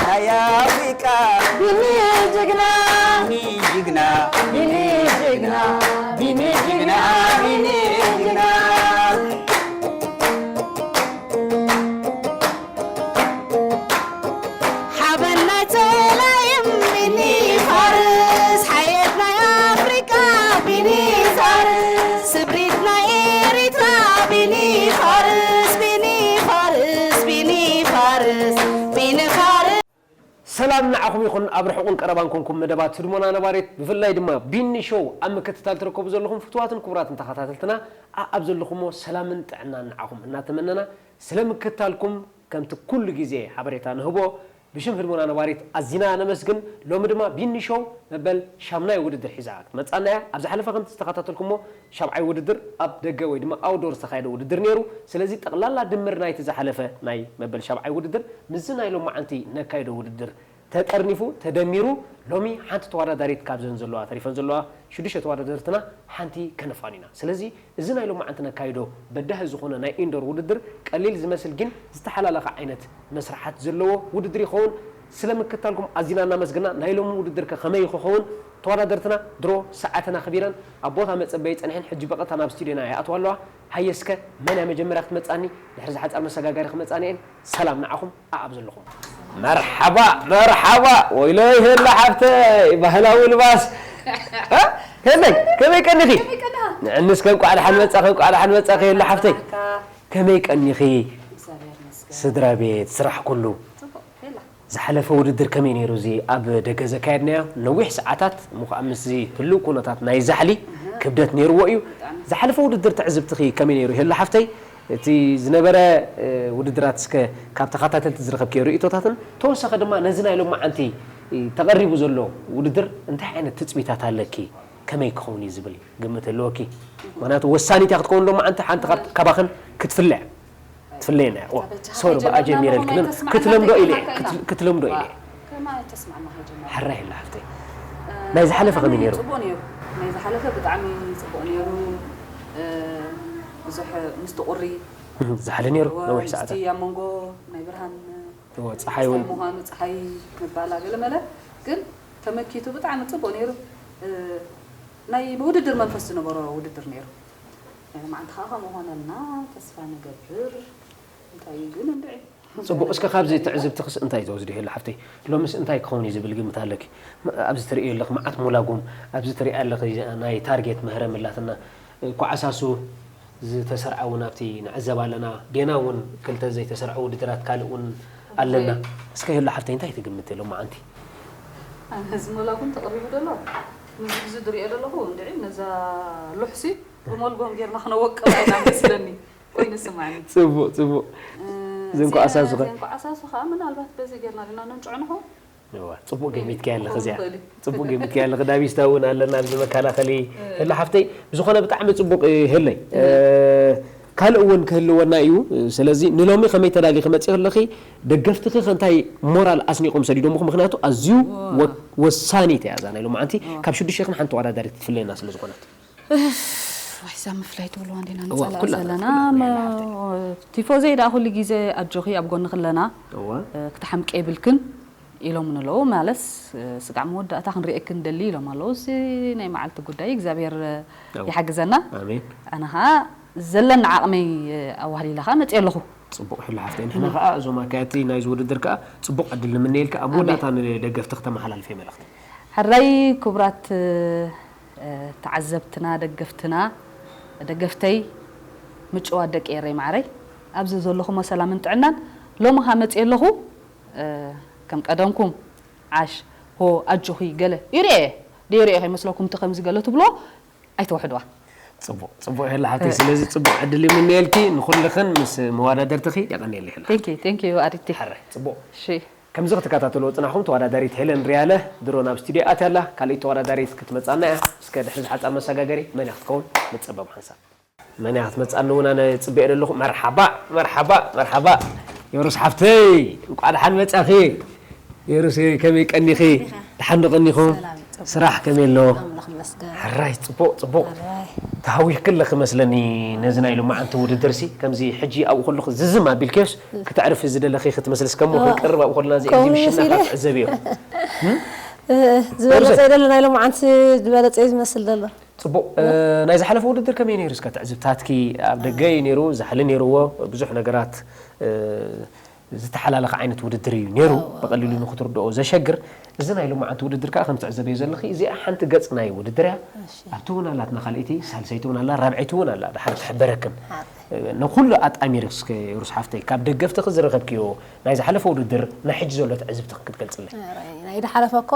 ናይ ኣፍሪቃ ቢኒ ጅግና፣ ቢኒ ጅግና፣ ቢኒ ጅግና፣ ቢኒ ጅግና፣ ቢኒ ጅግና። ሓበን ናይ ጸላይም ቢኒ ፋርስ፣ ሓየት ናይ ኣፍሪቃ ቢኒ ፋርስ፣ ስብሪት ናይ ኤሪትራ ቢኒ ፋርስ፣ ቢኒ ፋርስ፣ ቢኒ ፋርስ፣ ቢኒ ፋርስ። ሰላም ንዓኹም ይኹን፣ ኣብ ርሑቕን ቀረባን ኮንኩም መደባት ህድሞና ነባሪት፣ ብፍላይ ድማ ቢኒ ሾው ኣብ ምክትታል ትርከቡ ዘለኹም ፍቱዋትን ክቡራትን ተኸታተልትና፣ ኣኣብ ዘለኹሞ ሰላምን ጥዕናን ንዓኹም እናተመነና፣ ስለ ምክትታልኩም ከምቲ ኩሉ ግዜ ሓበሬታ ንህቦ ብሽም ህድሞና ነባሪት ኣዚና ነመስግን። ሎሚ ድማ ቢኒ ሾው መበል ሻምናይ ውድድር ሒዛ ክትመጻና እያ። ኣብ ዝሓለፈ ከምቲ ዝተኸታተልኩሞ ሻብዓይ ውድድር ኣብ ደገ ወይ ድማ ኣውዶር ዝተኻየደ ውድድር ነይሩ። ስለዚ ጠቕላላ ድምር ናይቲ ዝሓለፈ ናይ መበል ሻብዓይ ውድድር ምስዚ ናይ ሎማዓንቲ ነካይዶ ውድድር ተጠርኒፉ ተደሚሩ ሎሚ ሓንቲ ተወዳዳሪት ካብዘን ዘለዋ ተሪፈን ዘለዋ ሽዱሽተ ተወዳደርትና ሓንቲ ከነፋን ኢና። ስለዚ እዚ ናይ ሎማዓንቲ ነካይዶ በዳሂ ዝኾነ ናይ ኢንዶር ውድድር ቀሊል ዝመስል ግን ዝተሓላለኸ ዓይነት መስርሓት ዘለዎ ውድድር ይኸውን። ስለ ምክታልኩም ኣዚና እናመስግና ናይ ሎሚ ውድድር ከ ከመይ ክኸውን ተወዳደርትና ድሮ ሰዓተን ኣኽቢረን ኣብ ቦታ መጸበዪ ጸኒሐን ሕጂ ብቐጥታ ናብ ስቱድዮና ይኣትዋ ኣለዋ። ሃየ እስከ መን እያ መጀመርያ ክትመጻኒ ድሕሪ ዝሓጻር መሰጋጋሪ ክመጻኒ እየን። ሰላም ንዓኹም ኣኣብ ዘለኹም። መርሓባ መርሓባ። ወይለይ ሄላ ሓፍተይ ባህላዊ ልባስ እ? ሄለይ ከመይ ቀኒኺ? ከመይ ቀኒኻ? ንዕንስ ከ እንቋዕ ደሓን መጻኺ እንቋዕ ደሓን መጻኺ ሄላ ሓፍተይ። ከመይ ቀኒኺ? እግዚኣብሔር ይመስገን። ስድራ ቤት ስራሕ ኩሉ? ጽቡቕ ሄላ። ዝሓለፈ ውድድር ከመይ ነይሩ? እዚ ኣብ ደገ ዘካየድናዮ ነዊሕ ሰዓታት እሞ ከዓ ምስዚ ህልው ኩነታት ናይ ዛሕሊ ክብደት ነይርዎ እዩ። ዝሓለፈ ውድድር ትዕዝብትኺ ከመይ ነይሩ? ሄሎ ሓፍተይ፣ እቲ ዝነበረ ውድድራት እስከ ካብ ተኸታተልቲ ዝረኸብክዮ ርእይቶታትን ተወሳኺ ድማ ነዚ ናይ ሎማዓንቲ ተቐሪቡ ዘሎ ውድድር እንታይ ዓይነት ትፅቢታት ኣለኪ? ከመይ ክኸውን እዩ ዝብል ግምት ኣለወኪ? ምክንያቱ ወሳኒት እያ ክትከውን ሎማዓንቲ ሓንቲ ካብ ካባኽን ክትፍለ እያ። ትፍለየና እያ። ዋ፣ ሶሪ፣ ብኣ ጀሚረልክን ክትለምዶ ኢለ እየ። ክትለምዶ ኢለ እየ። ሕራይ ኣላ ሓፍተይ። ናይ ዝሓለፈ ከመይ ነይሩ? ጽቡቕ ነይሩ። ናይ ዝሓለፈ ብጣዕሚ ጽቡቕ ነይሩ። ብዙሕ ምስቲ ቁሪ ዝሓለ ነይሩ። ነዊሕ ሰዓታት ኣብ መንጎ ናይ ብርሃን እዎ፣ ጸሓይ እውን ምዃኑ፣ ጸሓይ ምባላ ገለመለ ግን ተመኪቱ ብጣዕሚ ጽቡቕ ነይሩ። ናይ ውድድር መንፈስ ዝነበሮ ውድድር ነይሩ። ናይ ሎማዓንቲ ከዓ ከምኡ ኾነልና ተስፋ ንገብር። እንታይ እዩ ግን እንድዒ? ጽቡቕ፣ እስከ ካብዚ ትዕዝብትኽስ እንታይ ትወስዲ? ሄሎ ሓፍተይ፣ ሎምስ እንታይ ክኸውን እዩ ዝብል ግምት ኣለኪ? ም-፣ ኣብዚ ትርእዮ ኣለኺ መዓት ሞላጉም፣ ኣብዚ ትርእያ ኣለኺ ናይ ታርጌት መህረም ኣላትና፣ እ፣ ኳዕሳሱ ዝተሰርዓ እውን ኣብቲ ንዕዘብ ኣለና። ጌና እውን ክልተ ዘይተሰርዐ ውድድራት ካልእ እውን ኣለና። እስከ ሄሎ ሓፍተይ እንታይ ትግምቲ ሎማዓንቲ? ኣነ እዚ ሞላጉም ተቐሪቡ ደሎ፣ ምስዚ ዝርእዮ ዘለኹ እንድዒ ነዛ ሉሕሲ ብሞልጎም ጌርና ክነወቅባ ኢና መስለኒ። ኮይኑ ስማዕኒ። ጽቡቕ፣ ጽቡቕ። እ፣ ዘንኳዓሳሱ ኸ? ዘንኳዓሳሱ ኸኣ ምናልባት በዚ ጌርና ዲና ነንጭዖ ንኸውን? እዋ፣ ጽቡቕ ገሚትካያ ኣለኺ እዚኣ። ክኸውን ይኽእል እዩ። ጽቡቕ ገሚትካያ ኣለኺ። ዳቢስታ እውን ኣለና ኣብዚ መከላኸሊ። እ። ህላ ሓፍተይ፣ ብዝኾነ ብጣዕሚ ጽቡቕ፣ እ፣ ህለይ። እ። እ፣ ካልእ እውን ክህልወና እዩ። ስለዚ ንሎሚ ከመይ ተዳሊኺ መጺኺ ኣለኺ? ደገፍትኺ ኸ እንታይ ሞራል ኣስኒቖም ሰዲዶምኹ? ምኽንያቱ ኣዝዩ እዋ። ወ-፣ ወሳኒት እያ እዛ ናይ ሎማዓንቲ። እዋ። ካብ ሽዱሽተ ኽን ሓንቲ ተወዳዳሪት ትፍለየና ስለ ዝኾነት። እፍ፣ ዋይ፣ እዛ ምፍላይ ትብልዋ እንዲና እዋ፣ ንጸልኣ ኩላትና ዘለና። ትፍለየና መ-፣ ሓፍተይ። ቲፎዘይ ደኣ ኩሉ ግዜ ኣጆኺ ኣብ ጎንኺ ኣለና። እዋ። እ፣ ክትሓምቂ የብልክን ኢሎምኒ ኣለዉ። ማለስ፣ እ፣ ስጋዕ መወዳእታ ክንርእየኪ ንደሊ ኢሎም ኣለዉ። እዚ ናይ መዓልቲ ጉዳይ እግዚኣብሔር፣ እ፣ እዋ። ይሓግዘና። ኣሜን። ኣነ ኸኣ ዘለኒ ዓቕመይ፣ እ፣ ኣዋህሊለ ኸኣ መጽየ ኣለኹ። ጽቡቕ ሕሉ ሓፍተይ። ንሕና ኸኣ እዞም ኣካየድቲ ናይዚ ውድድር ከኣ ጽቡቕ ዕድል ንምነየልካ። ኣብ እዋን መወዳእታ ንደገፍቲ ክተመሓላልፈ መልእኽቲ። ሕራይ ክቡራት፣ እ፣ ተዓዘብትና፣ ደገፍትና፣ ደገፍተይ፣ ምጭዋት ደቂ ኤረይ ማዕረይ፣ ኣብዚ ዘለኹሞ ሰላምን ጥዕናን። ሎሚ ኸኣ መጽየ ኣለኹ፣ እ፣ ከም ቀደምኩም ዓሽ፣ ሆ፣ ኣጆኺ፣ ገለ ይርኤ፣ ደይርኤ ከይመስለኩም እቲ ከምዚ ገለ ትብልዎ፣ ኣይተውሕድዋ። ጽቡቕ፣ ጽቡቕ ሄላ ሓፍተይ። እ። ስለዚ ጽቡቕ ዕድል ይምነየልኪ፣ ንኹልኽን ምስ መዋዳደርትኺ የቐንየለይ ሄላ። Thank you፣ thank you ኣሪቲ። ሕራይ፣ ጽቡቕ። እሺ። ከምዚ ክትከታተልዎ ጽናሕኩም፣ ተወዳዳሪት ሄለን ሪያለ ድሮ ናብ ስቱድዮ ኣትያ ኣላ። ካልኣይቲ ተወዳዳሪት ክትመጻና እያ። እስከ ድሕሪ ዝሓጻር መሰጋገሪ መን እያ ክትከውን? ንጸበ ብሓንሳብ። መን እያ ክትመጻኒ እውን ኣነ ጽበ ኣለኹ። መርሓባ፣ መርሓባ፣ መርሓባ። የሩስ ሓፍተይ፣ እንቋዕ ደሓን መጻኺ። የሩስ፣ ከመይ ቀኒኺ? ደሓን ዶ ቀኒኹም? ሰላም። ስራሕ ከመይ ኣሎ? ኣምላኽ ይመስገን። ሕራይ፣ ጽቡቕ ጽቡቕ። ሕራይ። ተሃዊኽኪ ኣለኺ መስለኒ። ነዚ ናይ ሎማዓንቲ ውድድርሲ ከምዚ ሕጂ ኣብኡ ከለኹ ዝዝም ኣቢልክዮስ፣ ክተዕርፊ ዝደለኺ ክትመስልስ፣ ከምኡ እዋ። ክንቀርብ ኣብኡ ከለና እዚ ከምኡ ኤግዚቢሽን መሲለ? ናኻ ትዕዘብዮ። እ፣ ዝበለጸ ይደለ ናይ ሎማዓንቲ ዝበለጸ እዩ ዝመስል ዘሎ። ጽቡቕ። እ፣ ናይ ዝሓለፈ ውድድር ከመይ ነይሩ? እስከ ትዕዝብታትኪ፣ ኣብ ደገ እዩ ነይሩ፣ ዛሕሊ ነይርዎ፣ ብዙሕ ነገራት፣ እ፣ ዝተሓላለኸ ዓይነት ውድድር እዩ ነይሩ። ብቐሊሉ ንክትርድኦ ዘሸግር። እዚ ናይ ሎማዓንቲ ውድድር ከኣ ከም ትዕዘብዮ ዘለኺ፣ እዚኣ ሓንቲ ገጽ ናይ ውድድር እያ። ኣብቲ እውን ኣላትና ካልኣይቲ፣ ሳልሰይቲ እውን ኣላ፣ ራብዐይቲ እውን ኣላ። ድሓር ትሕበረክን። እ፣ ንኹሉ ኣጣሚርኪ እስከ ሩስ ሓፍተይ፣ ካብ ደገፍትኺ ዝረኸብክዮ ናይ ዝሓለፈ ውድድር፣ ናይ ሕጂ ዘሎ ትዕዝብትኺ ክትገልጽለይ? ኧረ፣ ናይ ድሓለፈ እኮ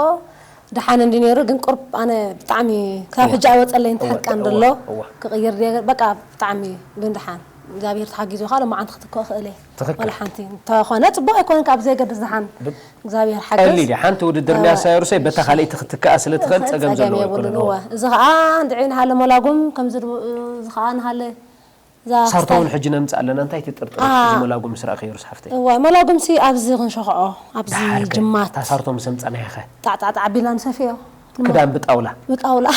ደሓን እንዲ ነይሩ፣ ግን ቁርብ ኣነ ብጣዕሚ ካብ ሕጂ ኣይወፀለይን፣ ትሕቃ እንድሎ ክቕይር ድየ፣ በቃ ብጣዕሚ። ግን ደሓን እግዚኣብሔር ተሓጊዙ ከዓ ሎማዓንቲ ክትክኦ ክእል እየ። ትኽክል። ዋላ ሓንቲ እንተኾነ ፅቡቅ ኣይኮነን፣ ካብ ዘይገድስ ደሓን እግዚኣብሔር ሓገዝ። ቀሊል እዩ። ሓንቲ ውድድር እንድያ ሳይሩሰይ በታ ካልኣይቲ ክትከኣ ስለ ትኽእል ጸገም ዘለዎ ኣይኮነን። እወ። እዚ ከዓ እንድዒ ንሃለ መላጉም ከምዚ ድ-፣ እዚ ከዓ ንሃለ እዛ ሳርቶ እውን ስታይ- ሕጂ ነምጽእ ኣለና። እንታይ ትጥርጥር? አ። እዚ መላጉም ስራቂ ሩስ ሓፍተይ። እወ፣ መላጉምሲ ኣብዚ ክንሸኽዖ፣ ኣብዚ ደሓር ከ ጅማት እታ ሳርቶ ምስ ኣምጻናያ ኸ? ጣዕጣዕጣዕ ኣቢልና ንሰፍዮ። ክዳን ብጣውላ። ብጣውላ።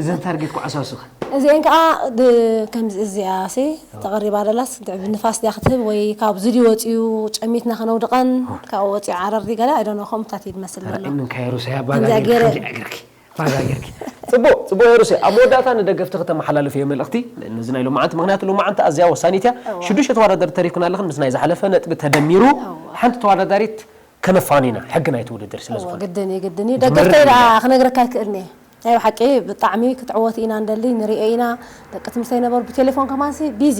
እዘን ታርጌት ኩዕሳሱ ኸ? እዚአን ከዓ ብ-፣ ከምዚ እዚኣ ሲ ተቐሪባ ደላስ ድዕቢ ንፋስ ድያ ክትህብ ወይ ካብ ዝዲ ወፂኡ ጨሚትና ከነውድቐን ካብኡ ወፂኡ ዓረር ድዩ ገለ ኣይደኖ ከምታት እዩ ዝመስል ዘሎ። ምን ካይሩሰይ ኣባጋ ከምዚኣ ጌርኪ፣ ገይረ። ከምዚኣ ጌርኪ፣ ኣባጋ ጌርኪ። ጽቡቕ፣ ጽቡቕ ሩሰይ። ኣብ መወዳእታ ንደገፍቲ ከተመሓላልፍዮ መልእኽቲ፣ ነዚ ናይ ሎማዓንቲ፣ ምኽንያቱ ሎማዓንቲ ኣዝያ ወሳኒት እያ። ሽዱሽተ ተወዳደርቲ ተሪፍክን ኣለኽን፣ ምስ ናይ ዝሓለፈ ነጥቢ ተደሚሩ ሓንቲ ተወዳዳሪት ከነፋንና ሕጊ ናይቲ ውድድር ስለ እወ፣ ዝኾነ። ግድን እዩ፣ ግድን እዩ። ጅምር ደገፍተይ ኢና። ደኣ ክነግረካ ኣይክእልን እየ። ናይ ብሓቂ ብጣዕሚ ክትዕወት ኢና እንደሊ፣ ንሪኦ ኢና። ደቂ ትምህርተይ ነበሩ ብቴሌፎን ከማንሲ ቢዚ፣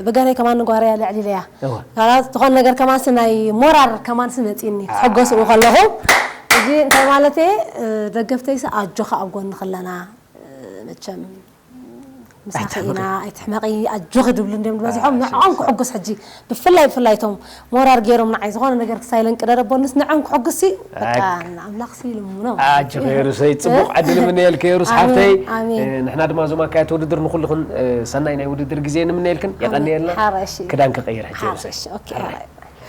ብገረይ ከማን ንጓረያ ልዕሊ ኢለያ። እወ። ካላት ዝኾነ ነገር ከማንሲ ናይ ሞራር ከማንሲ መፂኒ፣ ትሕጎስኡ ከለኹ። እዚ እንታይ ማለት እየ፣ ደገፍተይሲ ኣጆኻ ኣብ ጎንኺ ኣለና፣ መቸም ምሳኺ ኢና፣ ኣይትሕመቒ፣ ኣጆኺ ድብሉ እንዲዮም ዝበዝሖም። ንዕኦም ክሕጉስ ሕጂ ብፍላይ ብፍላይ እቶም ሞራር ገይሮም ንዓይ ዝኾነ ነገር ክሳይለን ቅደረቦልንስ ንዕኦም ክሕጉስ ሲ በቃ ንኣምላኽ ሲ ልምኖ። ኣጆኺ ሩሰይ፣ ጽቡቕ ዕድል እምነየልኪ ሩስ ሓፍተይ። ኣሜን። እ፣ ንሕና ድማ እዞም ኣካየድቲ ውድድር ንኹልኽን፣ እ፣ ሰናይ ናይ ውድድር ግዜ ንምነየልክን። የቐንየልና። ሓራይ እሺ። ክዳን ክቐይር ሕጂ ሩሰይ። ሓራይ እሺ። ኦኬ።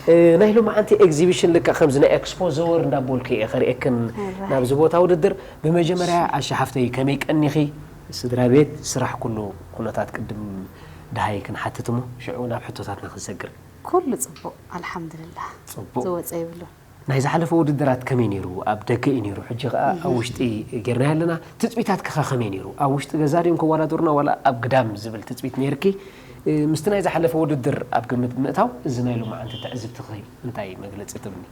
እ፣ ናይ ሎማዓንቲ ኤግዚቢሽን ልክዕ ከምዚ ናይ ኤክስፖ ዘወር እንዳቦልኪ እየ ከርእየክን። ሕራይ። ናብዚ ቦታ ውድድር ብመጀመርያ ኣሻ ሓፍተይ ከመይ ቀኒኺ? ስድራ ቤት፣ ስራሕ፣ ኩሉ ኩነታት ቅድም ደሃይ ክንሓትት እሞ ሽዑ ናብ ሕቶታትና ክንሰግር። ኩሉ ጽቡቕ ኣልሓምዱልላህ። ጽቡቕ። ዝወጸ ይብሉን። ናይ ዝሓለፈ ውድድራት ከመይ ነይሩ? ኣብ ደገ እዩ ነይሩ። ሕጂ ከኣ ኣብ ውሽጢ ጌርናዮ ኣለና። ትጽቢታትኪ ከ ከመይ ነይሩ? ኣብ ውሽጢ ገዛ ድዮም ከወዳድሩና ዋላ ኣብ ግዳም ዝብል ትጽቢት ነይርኪ? እ፣ ምስቲ ናይ ዝሓለፈ ውድድር ኣብ ግምት ብምእታው እዚ ናይ ሎማዓንቲ ትዕዝብትኺ እንታይ መግለጺ ትብኒ?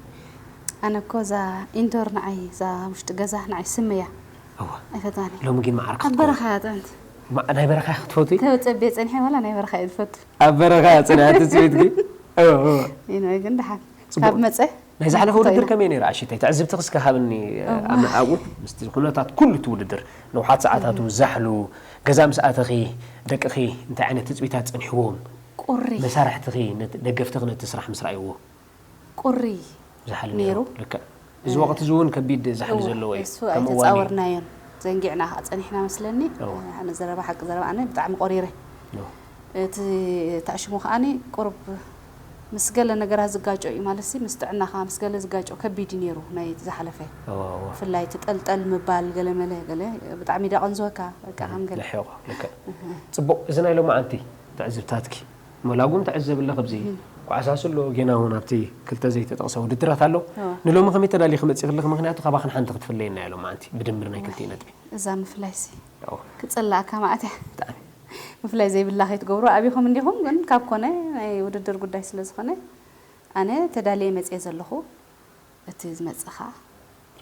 ኣነ እኮ እዛ ኢንዶር ንዓይ፣ እዛ ውሽጢ ገዛ ንዓይ ስም እያ። እወ። ኣይፈትዋን እየ። ሎሚ ግን ማዕረ ኣብ በረኻ እያ ጥዕምቲ። ማ-፣ ናይ በረኻ ክትፈትዊ? ተበጸቤ ጸኒሐ ዋላ ናይ በረኻ እየ ዝፈቱ። ኣብ በረኻ እያ ጸኒሓ ትጽቢትኪ? እወ፣ እወ። ኢኖ ግን ደሓን ጽቡቕ። ካብ መጸ ናይ ዝሓለፈ እንታይ ውድድር ኢሉ? ከመይ ነይሩ ኣሽተይ? ትዕዝብትኺ እስከ ሃብኒ፣ እዋ። ኣብ ኣብኡ ምስቲ ኩነታት ኩሉ እቲ ውድድር፣ ንውሓት ሰዓታቱ፣ ዛሕሉ፣ ገዛ ምስ ኣተኺ፣ ደቅኺ እንታይ ዓይነት ትጽቢታት ጸኒሕዎም? ቁሪ። መሳርሕትኺ፣ ነቲ ደገፍትኺ ነቲ ስራሕ ምስ ረኣይዎ? ቁሪ ዛሕሊ ነይሩ። ነይሩ። ልክዕ። እዚ ወቕቲ እዚ እውን ከቢድ ዛሕሊ እወ፣ ዘለዎ እዩ። እሱ ከም እዋን እዩ። ኣይተጻወርናዮን። ዘንጊዕና ከዓ ጸኒሕና መስለኒ። እወ። ኣነ ዘረባ ሓቂ ዘረባ ኣነ ብጣዕሚ ቆሪረ። እወ። እቲ ተኣሽሙ ከዓኒ ቁሩብ ምስ ገለ ነገራት ዝጋጮ እዩ ማለት ሲ ምስ ጥዕናኻ ምስ ገለ ዝጋጮ ከቢድ እዩ ነይሩ ናይ ዝሓለፈ። እወ፣ እወ። ብፍላይ እቲ ጠልጠል ምባል ገለ መለ ገለ ብጣዕሚ ደቐንዝወካ በቃ ከም ገለ። ልሕቆ፣ ልክዕ። ጽቡቕ፣ እዚ ናይ ሎማዓንቲ ትዕዝብታትኪ መላጉም ትዕዘብ ኣለኺ ኣብዚ ኳዕሳሱ ኣሎ፣ ጌና እውን ኣብቲ ክልተ ዘይተጠቕሰ ውድድራት ኣሎ። እወ። ንሎሚ ከመይ ተዳሊኺ መጺእኺ ኣለኺ? ምኽንያቱ ካባኽን ሓንቲ ክትፍለየና እያ ሎማዓንቲ ብድምር ናይ ክልቲኡ ነጥቢ። እዛ ምፍላይሲ እወ። ክጸላእካ ማለት እያ። ብጣዕሚ። ምፍላይ ዘይብላ ከይትገብሩ ኣቢኹም እንዲኹም፣ ግን ካብ ኮነ ናይ ውድድር ጉዳይ ስለ ዝኾነ ኣነ ተዳልየ መጽየ ዘለኹ። እቲ ዝመጽእ ኸኣ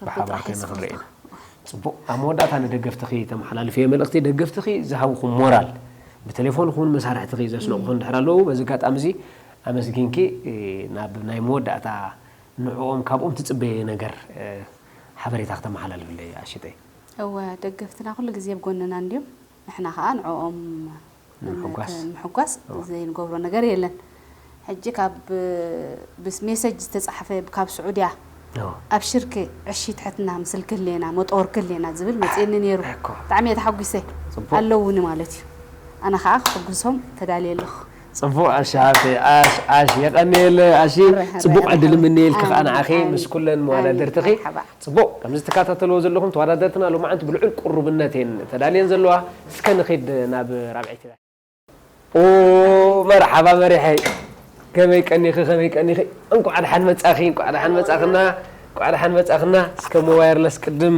ረቢ ብሓባር ጥራሕ እዩ ኮይና ክንርኢ ዝፈልጦ። ኢና። ጽቡቕ። ኣብ መወዳእታ ንደገፍትኺ ተመሓላልፍዮ መልእኽቲ፣ ደገፍትኺ ዝሃብኹም ሞራል፣ ብቴሌፎን ይኹን መሳርሕትኺ ዘስነቑኹ እንድሕር ኣለዉ፣ በዚ ኣጋጣሚ እዚ ኣመስጊንኪ፣ እ፣ ናብ ናይ መወዳእታ ንዕኦም፣ ካብኦም ትጽበየ ነገር፣ እ፣ ሓበሬታ ክተመሓላልፍለይ ኣሽተይ። እወ፣ ደገፍትና ኩሉ ግዜ ኣብ ጎንና እንድዮም። ንሕና ኸኣ ንዕኦም ንምሕጓስ። ንምት-፣ ንምሕጓስ እወ። ዘይንገብሮ ነገር የለን። ሕጂ ካብ፣ ብ-፣ ሜሰጅ ዝተጻሕፈ ካብ ስዑድያ፣ እወ። ኣብ ሽርክ ዕሺ ትሕትና ምስልኪ ህሌና፣ መጠወርኪ ህሌና ዝብል መጺእኒ ነይሩ። እኮ። ብጣዕሚ እየ ተሓጒሰ። ጽቡቕ። ኣለውኒ ማለት እዩ። ኣነ ኸኣ ክሕጉሶም ተዳልየ ኣለኹ። ጽቡቕ ኣሽ ሓፍተይ ኣሽ ኣሽ የቐንየለ ኣሽ። ጽቡቕ ዕድል እምነየልኪ ከኣ ንዓኺ ምስ ኩለን መዋዳድርትኺ። ጽቡቕ። ከምዚ ትከታተልዎ ዘለኹም ተወዳደርትና ሎማዓንቲ ብልዑል ቅሩብነት እየን ተዳልየን ዘለዋ። እስከ ንኺድ ናብ ራብዐይቲ። ኦ መርሓባ መሪሐይ፣ ከመይ ቀኒኺ ከመይ ቀኒኺ? እንኳዕ ደሓን መጻኺ እንኳዕ ደሓን መጻኽና እንኳዕ ደሓን መጻኽና። እስከ ሞ ዋየርለስ ቅድም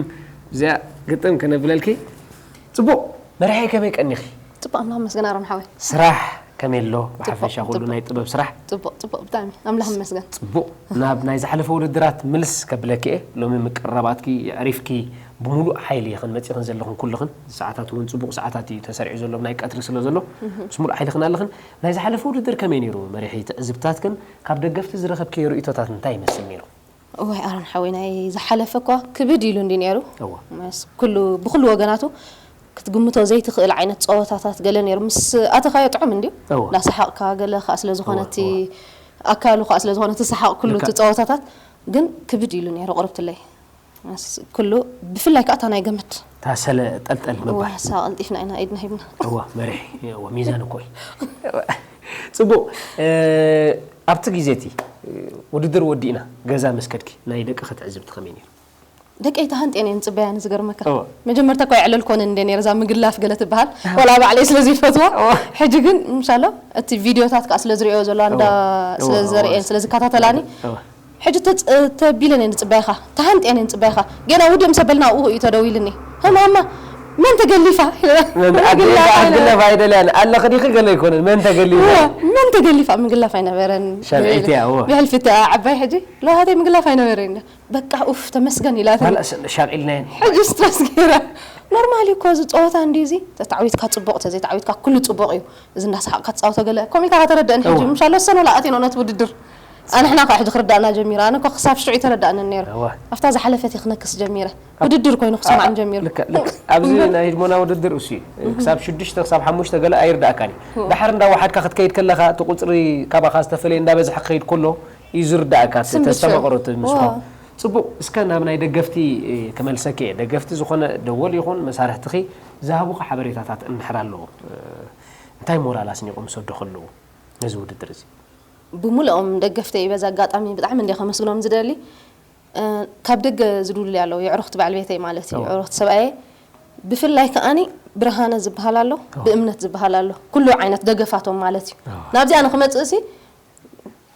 እዚኣ ግጥም ከነብለልኪ። ጽቡቕ መሪሐይ፣ ከመይ ቀኒኺ? ጽቡቕ ኣምላኽ መስገን ኣሮን ሓወይ። ስራሕ ከመይ ኣሎ? ብሓፈሻ ኩሉ ናይ ጥበብ ስራሕ ጽቡቕ ጽቡቕ ብጣዕሚ ኣምላኽ መስገን። ጽቡቕ። ናብ ናይ ዝሓለፈ ውድድራት ምልስ ከብለኪ እየ። ሎሚ ምቅርራባትኪ የዕሪፍኪ፣ ብምሉእ ሓይሊ ኢኽን መጺኽን ዘለኽን ኩልኽን። ሰዓታት እውን ጽቡቕ ሰዓታት እዩ ተሰሪዑ ዘሎ፣ ናይ ቀትሪ ስለ ዘሎ ምስ ሙሉእ ሓይልኽን ኣለኽን። ናይ ዝሓለፈ ውድድር ከመይ ነይሩ መሪሒ? ትዕዝብትታትክን ካብ ደገፍቲ ዝረኸብክዮ ርእይቶታት እንታይ ይመስል ነይሩ? እዋይ ኣሮን ሓወይ፣ ናይ ዝሓለፈ እኳ ክብድ ኢሉ እንዲ ነይሩ። እወ። መስ ኩሉ ብኩሉ ወገናቱ ክትግምቶ ዘይትኽእል ዓይነት ጸወታታት ገለ ነይሩ። ምስ ኣተኻዮ ጥዑም እንድዩ። እወ። እንዳሰሓቕካ ገለ ከኣ ስለ ዝኾነ እወ፣ እቲ እወ። ኣካሉ ከኣ ስለ ዝኾነ እቲ ሰሓቕ ኩሉ ልክዕ። እቲ ጸወታታት ግን ክብድ ኢሉ ነይሩ ቅርብትለይ። መስ ኩሉ ብፍላይ ከኣ እታ ናይ ገመድ። እታ ሰለ ጠልጠል ምባል። እወ፣ እሳ ቀልጢፍና ኢና ኢድና ሂብና። እወ፣ መሪሒ፣ እወ፣ ሚዛን እኮ እዩ። ጽቡቕ። እ፣ ኣብቲ ግዜ እቲ፣ እ፣ ውድድር ወዲእና ገዛ ምስ ከድኪ ናይ ደቅኺ ትዕዝብቲ ከመይ ነይሩ? ደቀይ ተሃንጥየን እየን ዝጽበያ፣ ንዝገርመካ። እወ። መጀመርታ እኳ የዕለልኮንን እንደ ነይረ፣ እዛ ምግላፍ ገለ ትበሃል። ዋላ ባዕለይ ስለ ዘይፈትዋ። እወ። ሕጂ ግን፣ ምሻሎ፣ እቲ ቪድዮታት ከኣ ስለ ዝርእዮ ዘሎ፣ እንዳ እወ። ስለ እወ፣ ዘርእየን፣ እወ። ስለ ዝከታተላኒ። እወ። ሕጂ ተጽ-፣ ተቢለን እየን ዝጽበያኻ፣ ተሃንጥየን እየን ዝጽበያኻ። ገና ውድእ ምስ ኣበልና ኣብኡ እዩ ተደዊልኒ። "ሀማማ፣ መን ተገሊፋ?" መን መን ኣደ ገሊፋ? ኣደ ኣይነበረን። ገለፋ ኣይደልያን። ኣለኺ ዲኺ ገለ ኣይኮነን። መን ተገሊፋ? እወ፣ መን ተገሊፋ? ምግላፍ ኣይነበረን። ሻልዐይቲ እያ፣ እወ። ብሕልፊ እታ ዓባይ ሕጂ፣ ለዋሃተይ ምግላፍ ኣይነበረን። በቃ ኡፍ ተመስገን ኢላትኒ። ዋላ ስ-፣ ሻቂልናየን። ሕጂ ስትረስ ገይራ። ኖርማል እዩ እኮ እዚ ጸወታ እንድዩ እዚ። ተተዓዊትካ ጽቡቕ፣ ተዘይተዓዊትካ ኩሉ ጽቡቕ እዩ። እዚ እንዳሰሓቕካ ትጻወቶ ገለ ከምኡ ኢልካ ከተረድአን ሕጂ። እወ። ምሻሎ ሰን ወላ ኣትየን ነቲ ውድድር። ኣንሕና ከ ሕጂ ክርዳእና ጀሚሩ። ኣነ እኮ ክሳብ ሽዑ ይተረዳእንን ነይሩ። እወ። ኣብታ ዝሓለፈት እየ ክነክስ ጀሚረ። ኣብ ውድድር ኮይኑ ክስማዕን አ-፣ ጀሚሩ። ልክዕ፣ ልክዕ። ኣብዚ እምበር ናይ ህድሞና ውድድር እሱ እዩ። ክሳብ ሽዱሽተ ክሳብ ሓሙሽተ ገለ ኣይርዳእካን እዩ። እወ። ድሓር እንዳወሓድካ ክትከይድ ከለኻ እቲ ቁጽሪ ካባኻ ዝተፈለየ እንዳበዝሐ ክኸይድ ከሎ እዩ ዝርዳእካ፣ ስምብት ተስተማቕሮ ሽዑ። እቲ ምስፋው። እወ። ጽቡቕ፣ እስከ ናብ ናይ ደገፍቲ፣ እ፣ ክመልሰኪ እየ። ደገፍቲ ዝኾነ ደወል ይኹን መሳርሕትኺ ዝሃቡኺ ሓበሬታታት እንድሕር ኣለዉ፣ እ፣ እንታይ ሞራል ኣስኒቖም ዝሰዱ ከለዉ ነዚ ውድድር እዚ? ብምሉኦም ደገፍተይ በዚ ኣጋጣሚ ብጣዕሚ እንድየ ከመስግኖም ዝደሊ። እ፣ ካብ ደገ ዝድውሉለይ ኣለዉ፣ የዕሩኽቲ በዓል ቤተይ ማለት እዩ፣ እወ። የዕሩኽቲ ሰብኣየ። ብፍላይ ከኣኒ ብርሃነ ዝበሃል ኣሎ፣ እወ። ብእምነት ዝበሃል ኣሎ። ኩሉ ዓይነት ደገፋቶም ማለት እዩ። እወ። ናብዚ ኣነ ክመጽእሲ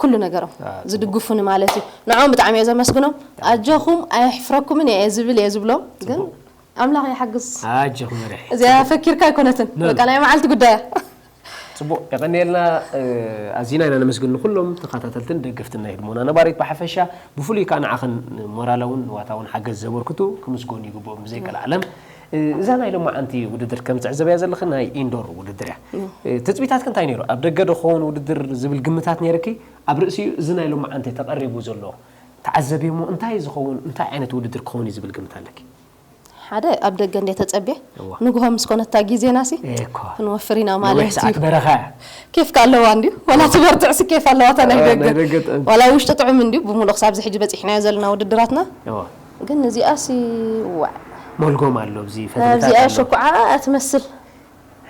ኩሉ ነገሮም አ፣ ጽቡቕ። ዝድግፉኒ ማለት እዩ። ንዕኦም ብጣዕሚ እየ ዘመስግኖም። ኣጆኹም ኣየሕፍረኩምን እየ ዝብል እየ ዝብሎም። ግን ጽቡቕ። ኣምላኽ ይሓግዝ። ኣጆኹም መሪሕ። እዚኣ ጽቡቕ። ፈኪርካ ኣይኮነትን። ኖ፣ በቃ ኖ። ናይ መዓልቲ ጉዳያ። ጽቡቕ። የቐንየልና፣ እ፣ ኣዚና ኢና ነመስግን ንኹሎም ተኸታተልትን ደገፍትን ናይ ህድሞና ነባሪት ብሓፈሻ፣ ብፍሉይ ከኣ ንዓኽን ሞራላውን ንዋታውን ሓገዝ ዘበርክቱ ክምስገኑ ይግብኦም ብዘይቀልዓለም። እ፣ እዛ ናይ ሎማዓንቲ ውድድር ከም ትዕዘብያ ዘለኺ ናይ ኢንዶር ውድድር እያ። ኖ። እ፣ ትጽቢታትኪ እንታይ ነይሩ? ኣብ ደገ ዶ ክኸውን ውድድር ዝብል ግምታት ነይርኪ? ኣብ ርእሲኡ እዚ ናይ ሎማዓንቲ ተቐሪቡ ዘሎ ተዓዘብዮሞ እንታይ ዝኸውን፣ እንታይ ዓይነት ውድድር ክኸውን እዩ ዝብል ግምት ኣለኪ? ሓደ ኣብ ደገ እንደ ተጸብየ፣ እዋ። ንግሆ ምስ ኮነታ ግዜናሲ እኮ። ክንወፍር ኢና ነዊሕ ማለት ሰዓት እዩ። በረኻ እያ። ኬፍካ ኣለዋ እንድዩ፣ ዋላ እዋ። ትበርትዕሲ ኬፍ ኣለዋ እታ ናይ እዋ፣ ደገ። ናይ ደገ ጥዕም። ዋላ ውሽጢ ጥዑም እንድዩ፣ ብምሉእ ክሳብ እዚ ሕጂ በጺሕናዮ ዘለና ውድድራትና። እዋ። ግን እዚኣሲ፣ ዋዕ። ሞልጎም ኣሎ፣ ኣብዚ ፈተነታት ኣብዚኣ ኣሎ። ሸኩዓ እያ ትመስል።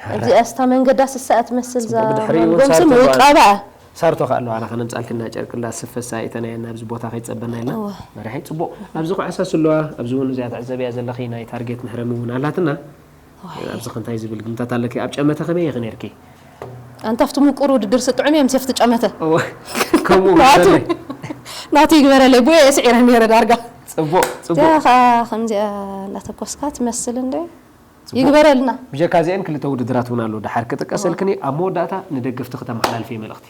ሓራ። እዚኣ ስታ መንገዳ ስሳ እያ ትመስል፣ እዛ ጽቡቕ፣ ብድሕሪኡ እውን ሞልጎም ስም ሳርቶ ውቃባ እያ። ሳርቶ ከ ኣለዋ፣ ኣና ከነምጻልክና ጨርቂ እንዳ ስፈሳ እተናየና ኣብዚ ቦታ ከይጸበና ኢልና። እወ። መራሒ ጽቡቕ። ኣብዚ ኩዓሳ ስለዋ፣ ኣብዚ እውን እዚኣ ትዕዘብያ ዘለኺ ናይ ታርጌት መሕረሚ እውን ኣላትና። ዋይ። ኣብዚ ከ እንታይ ዝብል ግምታት ኣለኪ? ኣብ ጨመተ ከመይ ኢኺ ነርኪ? ኣንታ ኣብቲ ምቁር ውድድር ስጥዑም እዮም፣ ሴፍቲ ጨመተ። እወ። ከምኡ ናቱ፣ መሰለይ። ናቱ ይግበረለይ፣ ብኡ እየ ስዒረ ነይረ ዳርጋ። ጽቡቕ፣ ጽቡቕ። እዚኣ ኸኣ ከምዚኣ እንዳተኮስካ ትመስል እንደ። ጽቡቕ። ይግበረልና። ብጀካ እዚአን ክልተ ውድድራት እውን ኣሎ። ድሓር ክጥቀሰልክን እየ። ኣብ መወዳእታ ንደገፍቲ ክተመሓላልፊ መልእኽቲ።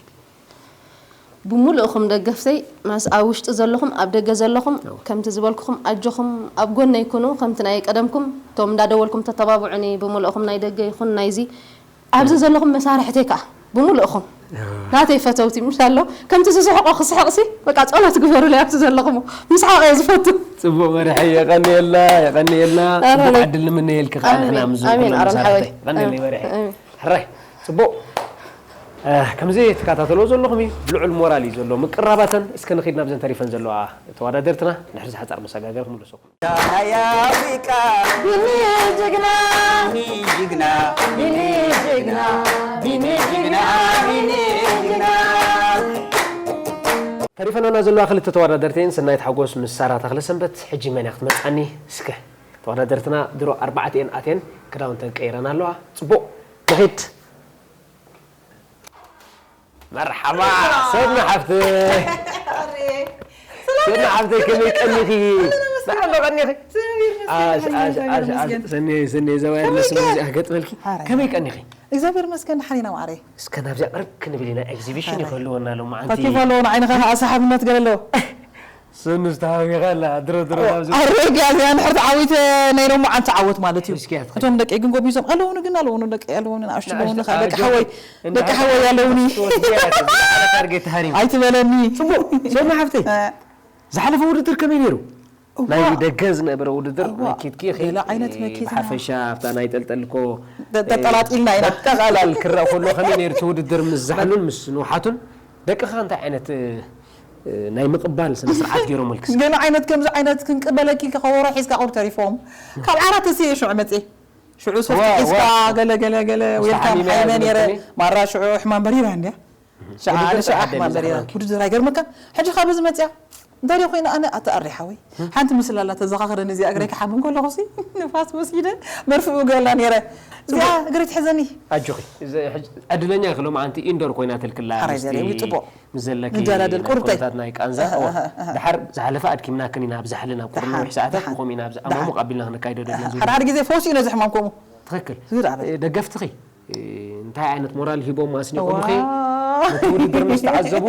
ብምሉእኹም ደገፍተይ፣ መስ ኣብ ውሽጢ ዘለኹም፣ ኣብ ደገ ዘለኹም፣ እዎ። ከምቲ ዝበልኩኹም ኣጆኹም ኣብ ጎነይ ኩኑ፣ ከምቲ ናይ ቀደምኩም፣ እቶም እንዳደወልኩም ተተባብዑኒ፣ ብምሉእኹም ናይ ደገ ይኹን ናይዚ፣ ኣብዚ ዘለኹም መሳርሕተይ ከኣ፣ ብምሉእኹም፣ እዎ። ናተይ ፈተውቲ፣ ምሻሎ፣ ከምቲ ዝስሕቆ ክስሕቕሲ፣ በቃ ጸሎት ግበሩለይ ኣብቲ ዘለኹም፣ ምስሓቕ እየ ዝፈቱ። ጽቡቕ መሪሐ፣ የቐንየልና፣ የቐንየልና። ኣረ፣ ጽቡቕ ኣረ። ዕድል ንምነየልኪ ከኣ ኣሜን፣ ንሕና ምስ ኣሜን፣ ኩሎም ኣሮን መሳርሕተይ። ሓወይ። የቐንየልና ኣሜን፣ መሪሐ። ኣሜን። ሕራይ፣ ጽቡቕ። እ፣ ከምዚ ትከታተልዎ ዘለኹም እዩ፣ ብልዑል ሞራል እዩ ዘሎ። ምቅራባተን፣ እስከ ንኺድ ናብዘን ተሪፈን ዘለዋ ተወዳደርትና፣ ድሕሪ እዚ ሓጻር መሰጋገሪ ክምለሰኩም። ናይ ኣፍሪቃ ቢኒ ጅግና፣ ቢኒ ጅግና፣ ቢኒ ጅግና፣ ቢኒ ጅግና፣ ቢኒ ፈናና ዘለዋ ክልተ ተወዳደርቲ እየን፣ ሰናይት ሓጎስ ምስ ሳራ ተኽለሰንበት። ሕጂ መን እያ ክትመርጻኒ? እስከ ተወዳደርትና ድሮ ኣርባዕተ እየን ኣትየን፣ ክዳውንተን ቀይረን ኣለዋ። ጽቡቕ፣ ንኺድ። መርሓባ ሰብና ሓፍቲ። ሰብና ሓፍቲ፣ ከመይ ቀኒኺ? ብሓንዶ ቀኒኺ? ኣሽ፣ ኣሽ፣ ኣሽ፣ ኣሽ፣ ሰኒ፣ ሰኒ፣ ዘዋይ ከመይ ለስሙ ቀ- እዚኣ ገጥመልኪ። ኣረ። ከመይ ቀኒኺ? እግዚኣብሔር ይመስገን፣ ደሓን ኢና ማዕረ። እስከ ናብዚኣ ቅርብ ክንብል ኢና፣ ኤግዚቢሽን እዩ ክህልወና ሎማዓንቲ። ኬፍ ኣለዎ፣ ንዓይንኻ ከዓ ሰሓብነት ገለ ኣለዎ። ሰኑ ዝተሃዊኻ ኣላ፣ ድሮ ድሮ ኣብዚ ኣረ፣ ጋል፣ ያ ንሕር ተዓዊተ ናይ ሎማዓንቲ ዓወት ማለት እዩ። እስኪ ኣትኸ። እቶም ደቂ ግን ጎቢዞም ኣለውኒ፣ ግን ኣለውኒ፣ ደቂ ኣለውኒ፣ ንኣሽቱ ኣለውኒ፣ ንኣሽቱ ደቂ ሓወይ፣ እንዳ ደቂ ሓወይ ኣለውኒ። ትወስድያ፣ ትወስድያ፣ ታርጌት ተሃሪሙ። ኣይትበለኒ። ጽቡቕ፣ ሰኑ ሓፍተይ፣ እ። ዝሓለፈ ውድድር ከመይ ነይሩ? እዋ። ናይ ደገ ዝነበረ ውድድር እዋ። መኪትኪ ኢኺ፣ ገለ ዓይነት መኪትና። ብሓፈሻ ኣብታ ናይ ጠልጠልኮ፣ ተ-፣ ተጠላጢልና ኢና። በጠቓላል ክረኣ ከሎ ከመይ ነይሩ እቲ ውድድር ምስ ዛሕሉን ምስ ንውሓቱን? ደቅኻ እንታይ ዓይነት፣ እ፣ እ፣ ናይ ምቕባል ስነ ስርዓት ገይሮምልክስ? ገለ ዓይነት ከምዚ ዓይነት ክንቅበለኪ ኢልካ ከበሮ ሒዝካ ቁር ተሪፎም። ካብ ዓራት ተስየ ሽዑ መጽየ። ሽዑ ሶፍት ዋ፣ ሒዝካ ዋ። ገለ ገለ ገለ ዌልካም ተሓሚመ ሓይመ ነይረ። ዝመሰለኒ። ማራ ሽዑ ሕማም በሪራ እንድያ። ሸዓ ውድድር ንሸዓ ጥራሕ ሕማም ደሊ በሪራ። ዘሕማምኪ። ውድድር ኣይገርመካን? ሕጂ ካብ እዚ መጽያ እንታይ ደኣ ኮይነ ኣነ ኣተኣሪ ሓወይ። ሓንቲ ምስላ ኣላ ተዘኻኽረኒ እዚኣ እግረይ ክሓምም ከለኹ ሲ ንፋስ ወሲደ መርፍኡ ገላ ነይረ። እዚኣ ጽቡቕ። እግረይ ትሕዘኒ። ኣጆኺ። እዚ ሕጂ ዕድለኛ ኢኺ ሎማዓንቲ ኢንዶር ኮይና ትልክላ ሓራይ ምስቲ ዘርኢ ጽቡቕ። ምስ ዘለኪ ንደላደል ናይ ቁርጠይ። ኮነታት ናይ ቃንዛ። ኣሃ፣ እወ። ኣሃ፣ ኣሃ። ድሓር ዝሓለፈ ኣድኪምናክን ኢና ብዛሕሊ ናብ ቁሪ ደሓር፣ ነዊሕ ሰዓታት ደሓር፣ ንኾም ኢና ኣብዚ ደሓር። ኣማሙቕ ኣቢልና ክንካይዶ ደለና እዚ ሓደ ውድድር። ሓደ ግዜ ፈውስ እዩ ነዚ ሕማም ከምኡ። ትኽክል። ትኽክል። እ፣ እንታይ ዓይነት ሞራል ሂቦም ኣስኒቖምኺ? ዋው። ነቲ ውድድር ምስ ተዓዘቡ፣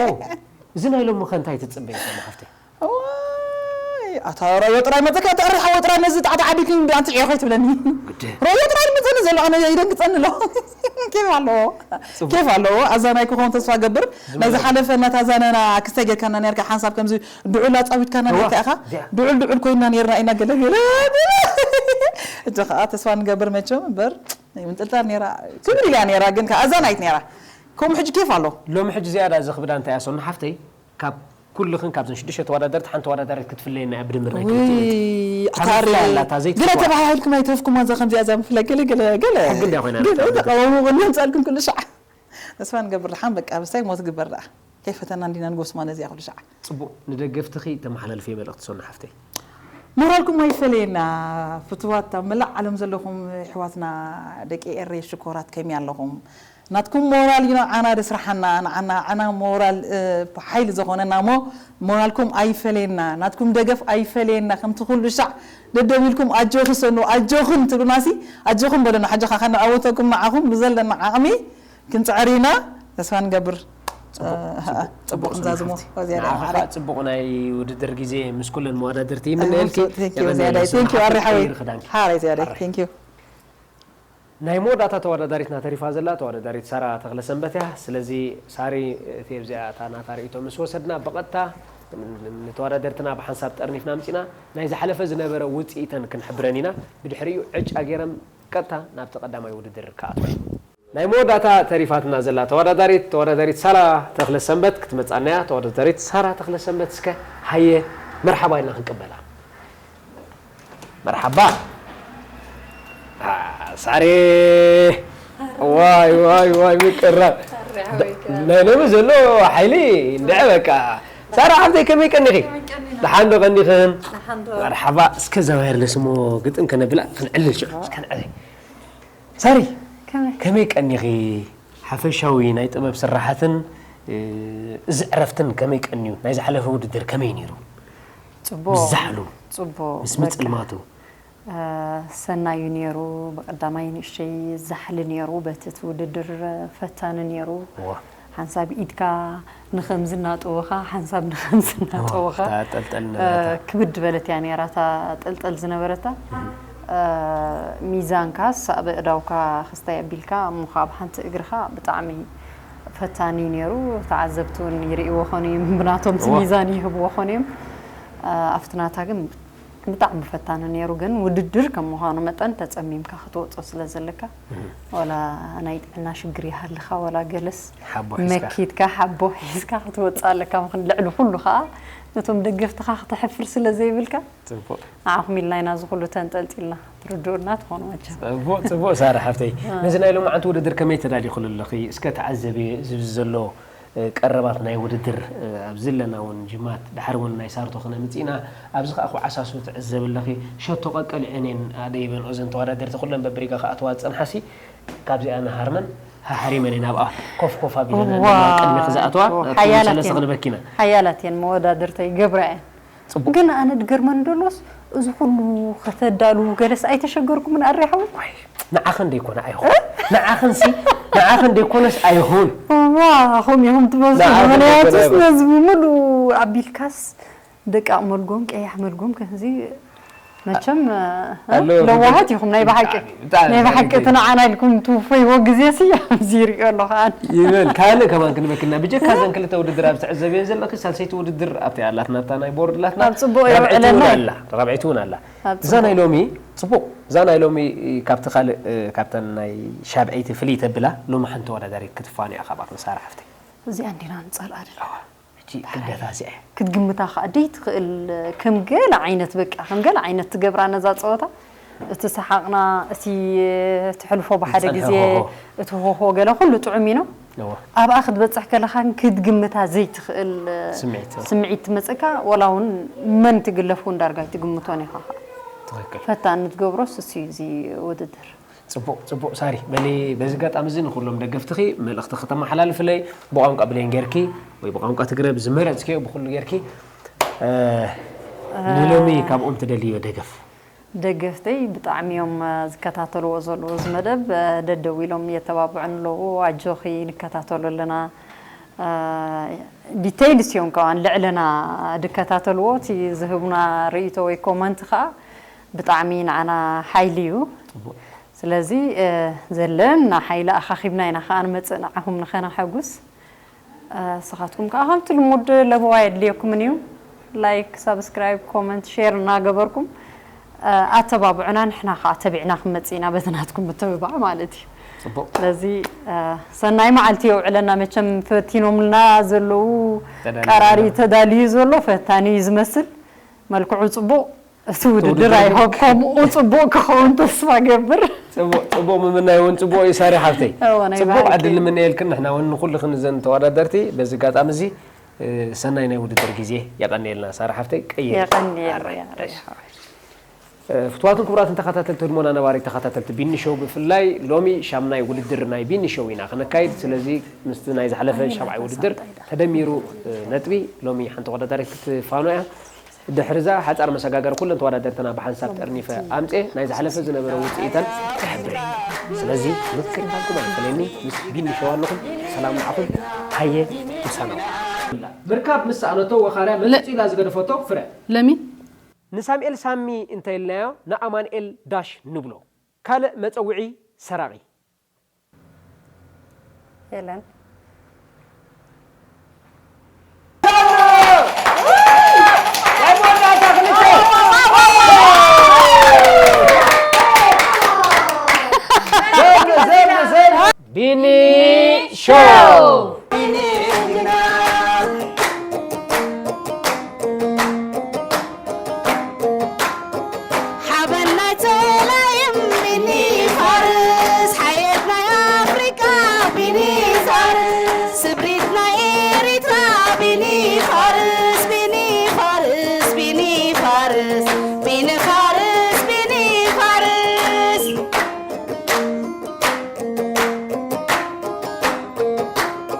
እዚ ናይ ሎሚ ኸ እንታይ ትጽበይ ሰኑ ሓፍተይ? እዋይ፣ ኣታ ራዮ ጥራይ መጸካ፣ ኣታ ኣሪ ሓወይ ጥራይ ነዚ ጣዕጣዕ ኣቢልክኒ እንዲ ኣንቲ ዒኾ ኣይትብለኒ። ግድ። ራዮ ጥራይ መጸኒ ዘሎ ኣነ ይደንግጸኒ ኣሎ። ኬፍ ኣለዎ። ጽቡቕ። ኬፍ ኣለዎ። ኣዛናይ ክኸውን ተስፋ ገብር። ዝመረጽ። ናይ ዝሓለፈ እናታዛነና ክስታይ ጌርካና ነርካ ሓንሳብ ከምዚ ድዑል ኣጻዊትካና እዋ፣ ነርካ ኢኻ። እዚኣ። ድዑል ድዑል ኮይና ነርና ኢና ገለ ገለ። እጂ ኸኣ ተስፋ ንገብር መቸም እምበር ናይ ምንጥልጣል ነራ ክብል ኢላ ነራ ግን ከኣ ኣዛናይት ነራ። ከምኡ ሕጂ ኬፍ ኣሎ። ሎሚ ሕጂ ዝያዳ ዘኽብዳ እንታይ እያ ሰኑ ሓፍተይ? ካብ ኩልኽን ካብዘን ሽዱሽተ ተወዳደርቲ ሓንቲ ተወዳዳሪት ክትፍለየና እያ ብድምር ናይ ውይ፣ ክልቲኤን። ካብ ኣታሪ፣ ዝፍለያ ኣላታ ገለ ዘይትፍለያ። ተባሃሂልኩም ኣይትረፍኩም፣ ኣዛ ከምዚኣ እዛ ምፍላይ ገለ፣ ገለ፣ ገለ። ሕጊ እንድያ ኮይና ገለ፣ ነታ ተቐውሙ፣ ግን ነምጻልኩም ኩሉ ሻዕ። ተስፋ ንገብር፣ ደሓን በቃ፣ ብስታይ ሞት ግበር ደኣ። ከይፈተና እንዲና ንጎስማ ነዚኣ ኩሉ ሻዕ። ጽቡቕ፣ ንደገፍትኺ ተመሓላልፍዮ መልእኽቲ ሰኑ ሓፍተይ። ሞራልኩም ኣይፈለየና ፍቱዋት ኣብ መላእ ዓለም ዘለኹም ኣሕዋትና ደቂ ኤረይ ሽኮራት ከመይ ኣለኹም? ናትኩም ሞራል እዩ ንዓና ደስርሓና፣ ንዓና፣ ንዓና ሞራል፣ እ፣ ሓይሊ ዝኾነና እሞ ሞራልኩም ኣይፈለየና፣ ናትኩም ደገፍ ኣይፈለየና። ከምቲ ኩሉ ሻዕ ደደቢልኩም ኣጆኺ ሰኑ፣ ኣጆኽን ትብሉናሲ፣ ኣጆኹም በሉና። ሕጂ ኸዓ ከነዐውተኩም ንዓኹም ብዘለና ዓቕሚ ክንጽዕር ኢና፣ ተስፋ ንገብር። ጽቡቕ፣ እ፣ ጽቡቕ፣ ጽቡቕ ጽቡቕ ሰኑ ንዛዝሞ፣ ሓፍቲ። ወዝያዳ ንዓኺ ማዕረ። ኸኣ ጽቡቕ ናይ ውድድር ግዜ ምስ ኩለን መወዳድርቲ ይምነየልኪ። Thank you፣ የቐንየለይ ዝያዳይ። ሰኑ Thank you፣ ሓፍቲ፣ ኣሪ ሓወይ። ቀይር ክዳንኪ። ሓራይ ዝያዳይ። ሓራይ። Thank you። ናይ መወዳእታ ተወዳዳሪትና ተሪፋ ዘላ ተወዳዳሪት ሳራ ተኽለሰንበት እያ። ስለዚ ሳሪ፣ እቲ ኣብዚኣ እታ ናታ ርእይቶ ምስ ወሰድና፣ ብቐጥታ ን-፣ ንተወዳደርትና ብሓንሳብ ጠርኒፍና ኣምጺና፣ ናይ ዝሓለፈ ዝነበረ ውጽኢተን ክንሕብረን ኢና። ብድሕሪኡ ዕጫ ገይረን ቀጥታ ናብቲ ቀዳማይ ውድድር ክኣትዋ እዮም። ናይ መወዳእታ ተሪፋትና ዘላ ተወዳዳሪት፣ ተወዳዳሪት ሳራ ተኽለሰንበት ክትመጻና እያ። ተወዳዳሪት ሳራ ተኽለሰንበት፣ እስከ ሃየ መርሓባ ኢልና ክንቅበላ። መርሓባ። አ፣ ሳሬ። ዋይ፣ ዋይ፣ ዋይ፣ ምቅራብ። ናይ ሎሚ ዘሎ ሓይሊ እንድዒ በቃ። ሳራ ሓፍተይ ከመይ ቀኒኺ? ከመይ ቀኒና? ደሓን ዶ ቀኒኽን? ደሓን ዶ? መርሓባ። እስከ እዛ ዋየርለስ እሞ ግጥም ከነብላ ክንዕልል ሽዑ። እስከ ንዕለል። ሳሪ፣ ከመይ? ከመይ ቀኒኺ? ሓፈሻዊ ናይ ጥበብ ስራሓትን፣ እ፣ እዚ ዕረፍትን ከመይ ቀንዩ? ናይ ዝሓለፈ ውድድር ከመይ ነይሩ? ጽቡቕ። ምስ ዛሕሉ፣ ጽቡቕ፣ ምስ በቃ። ምጽልማቱ። እ፣ ሰናይ እዩ ነይሩ። ብቐዳማይ ንእሽተይ ዛሕሊ ነይሩ። በቲ እቲ ውድድር ፈታኒ ነይሩ። እዋ። ሓንሳብ ኢድካ ንኸምዚ እናጠወኻ፣ ሓንሳብ ንኸምዚ እናጠወኻ፣ እዋ፣ እታ ጠልጠል እ፣ ዝነበረታ። ክብድ በለት እያ ነይራ፣ እታ ጠልጠል ዝነበረታ። እህ። እ፣ ሚዛንካስ ኣብ ኣእዳውካ ክስታይ ኣቢልካ፣ እሞ ካብ ሓንቲ እግርኻ ብጣዕሚ ፈታኒ ነይሩ። ተዓዘብቲ እውን ይርእይዎ ኾኑ እዮም፣ ብናቶም እዋ። ሚዛን ይህብዎ ኾኑ እዮም። እ፣ ኣብቲ ናታ ግን ብጣዕሚ ፈታኒ ነይሩ፣ ግን ውድድር ከም ምዃኑ መጠን ተጸሚምካ ክትወጾ ስለ ዘለካ፣ እህ። ዋላ ናይ ጥዕና ሽግር ይሃልኻ፣ ዋላ ገለስ ሓቦ ሒዝካ። መኪትካ ሓቦ ሒዝካ ክትወጽእ ኣለካ። ምኽን-፣ ልዕሊ ኩሉ ኸኣ ነቶም ደገፍትኻ ክተሕፍር ስለ ዘይብልካ፣ ጽቡቕ። ንዓኹም ኢልና ኢና እዚ ኩሉ ተንጠልጢልና። ትርድኡና ትኾኑ መቸም። ጽቡቕ፣ ጽቡቕ ሳራ ሓፍተይ። እ። ነዚ ናይ ሎማዓንቲ ውድድር ከመይ ተዳሊኹሉ ኣለኺ? እስከ ተዓዘቢ፣ እዚ ዘሎ ቀረባት ናይ ውድድር ኣብ ዘለና እውን ጅማት ድሓር እውን ናይ ሳርቶ ክነምጽእ ኢና። ኣብዚ ከኣ ክዓሳሱ ትዕዘብ ኣለኺ። ሸቶ ቀቀል ዕኔን ኣደይበን ኦዘን ተወዳደርቲ ኩለን በብሪጋ ክኣትዋ ዝጸንሓሲ ካብዚኣ ንሃርመን ሃሃሪመን ኢና ኣብኣ ኮፍ ኮፍ ኣቢለን ዋ። ኣለና ቅድሚ ክዝኣትዋ ዋ፣ ናብቲ ሓያላት ሰለስተ እየን። ክንበኪና። ሓያላት እየን መወዳድርተይ ገብራ እየን። ጽቡቕ። ግን ኣነ ድገርመን ደሎስ እዚ ኩሉ ከተዳሉ ገለስ ኣይተሸገርኩምን ኣሬ ሓወይ? ንዓኸን ደይኮነ ኣይኹን። ንዓኸንሲ ንዓኸን ደይኮነስ ኣይኹን። ዋ፣ ኸም ኢኹም ትመስሉ ንዓኸን ደይኮነ ምኽንያቱስ ኣይኹን። ነዚ ብምሉ ኣቢልካስ ደቃቕ መልጎም ቀያሕ መልጎም ከዚ መቸም ኣሎ፣ ለዋሃት ኢኹም ናይ ብሓቂ። ብጣዕሚ፣ ብጣዕሚ ናይ ብሓቂ ዘሕዝን። እቲ ንዓና ኢልኩም ትውፈይዎ ግዜ ሲ ኣብዚ ይሪኦ ኣለኹ ኣነ። ይበል ካልእ ከማን ክንበክልና ብጀካ ዘን ክልተ ውድድር ኣብ ትዕዘብየን ዘለኺ ሳልሰይቲ ውድድር ኣብቲ ኣላትና ኣብታ ናይ ቦርድ ላትና ኣብ ጽቡቕ ራብዐይቲ የውዕለና እውን እዩ። ኣላ ራብዐይቲ እውን ኣላ ኣብ እዛ ናይ ጽቡቕ። ሎሚ ጽቡቕ እዛ ናይ ሎሚ ካብቲ ካልእ ካብተን ናይ ሻብዐይቲ ፍልይ ተብላ ሎሚ ሓንቲ ተወዳዳሪት ክትፋኑ እያ ካብኣ ክንሳራ ሓፍተይ እዚኣ እንዲና ንጸልኣ ደለና ሕጂ ክብደታ እዚኣ ክትግምታ ከዓ ደይ ትኽእል ከም ገለ ዓይነት በቃ ከም ገለ ዓይነት ትገብራ ነዛ ፀወታ እቲ ሰሓቕና እቲ ትሕልፎ ብሓደ ግዜ እቲ ሆሆ ገለ ኩሉ ጥዑም እዩ ነው ኣብኣ ክትበፅሕ ከለኻን ክትግምታ ዘይትኽእል ስምዒት ትመፀካ ወላ እውን መን ትግለፍ እውን ዳርጋ ኣይትግምቶን ኢኻ ከዓ ፈታኒ ትገብሮስ እሱ እዩ እዚ ውድድር ፅቡቕ ፅቡቕ ሳሪ በሊ በዚ ጋጣሚ እዚ ንኩሎም ደገፍትኺ መልእኽቲ ከተመሓላልፍለይ ብቋንቋ ብሌን ጌርኪ ወይ ብቋንቋ ትግረ ብዝመረፅክዮ ብኩሉ ጌርኪ ንሎሚ ካብኦም ትደልዮ ደገፍ ደገፍተይ ብጣዕሚ እዮም ዝከታተልዎ ዘለዉ እዚ መደብ ደደው ኢሎም የተባብዑን ኣለዉ ኣጆኺ ንከታተሎ ኣለና ዲተይልስ እዮም ከዋን ልዕለና ድከታተልዎ እቲ ዝህቡና ርእይቶ ወይ ኮመንት ከዓ ብጣዕሚ ንዓና ሓይሊ እዩ ስለዚ ዘለና ሓይሊ ኣኻኺብና ኢና ከዓ ንመፅእ ንዓኹም ንኸነሐጉስ ስኻትኩም ከዓ ከምቲ ልሙድ ለበዋ የድልየኩምን እዩ ላይክ ሳብስክራይብ ኮመንት ሼር እናገበርኩም ኣተባብዑና ንሕና ከዓ ተቢዕና ክንመፅእ ኢና በቲ ናትኩም ምትብባዕ ማለት እዩ ስለዚ ሰናይ መዓልቲ የውዕለና መቸም ፈቲኖምልና ዘለዉ ቀራሪ ተዳልዩ ዘሎ ፈታኒ እዩ ዝመስል መልክዑ ፅቡቕ እቲ ውድድር ኣይሆብ ከምኡ ፅቡቕ ክኸውን ተስፋ ገብር ፅቡቕ ምምናይ እውን ፅቡቕ እዩ ሳሪ ሓፍተይ ፅቡቕ ዕድል ንምንየልክን ንሕና እውን ንኩልክን እዘን ተወዳደርቲ በዚ ኣጋጣሚ እዚ ሰናይ ናይ ውድድር ግዜ የቐንየልና ሳሪ ሓፍተይ ቀየ የቐንየልና ፍትዋትን ክቡራትን ተኸታተልቲ ህድሞና ነባሪ ተኸታተልቲ ቢኒ ሾው ብፍላይ ሎሚ ሻምናይ ውድድር ናይ ቢኒ ሾው ኢና ክነካይድ ስለዚ ምስቲ ናይ ዝሓለፈ ሻብዓይ ውድድር ተደሚሩ ነጥቢ ሎሚ ሓንቲ ተወዳዳሪት ክትፋኖ እያ ድሕርዛ ሓፃር መሰጋገር ኩለን ተወዳደርትና ብሓንሳብ ጠርኒፈ ኣምፅኤ ናይ ዝሓለፈ ዝነበረ ውፅኢተን ክሕብር ስለዚ ምክር እንዳልኩም ኣይፈለኒ ምስ ቢኒ ሸው ኣለኹም ሰላም ንዓኹም ሃየ ምሳና ምርካብ ምስ ሰኣነቶ ወኻርያ መፂ ኢላ ዝገደፈቶ ፍረ ለሚ ንሳምኤል ሳሚ እንተኢልናዮ ንኣማንኤል ዳሽ ንብሎ ካልእ መፀውዒ ሰራቒ ሄለን ቢኒ ሾው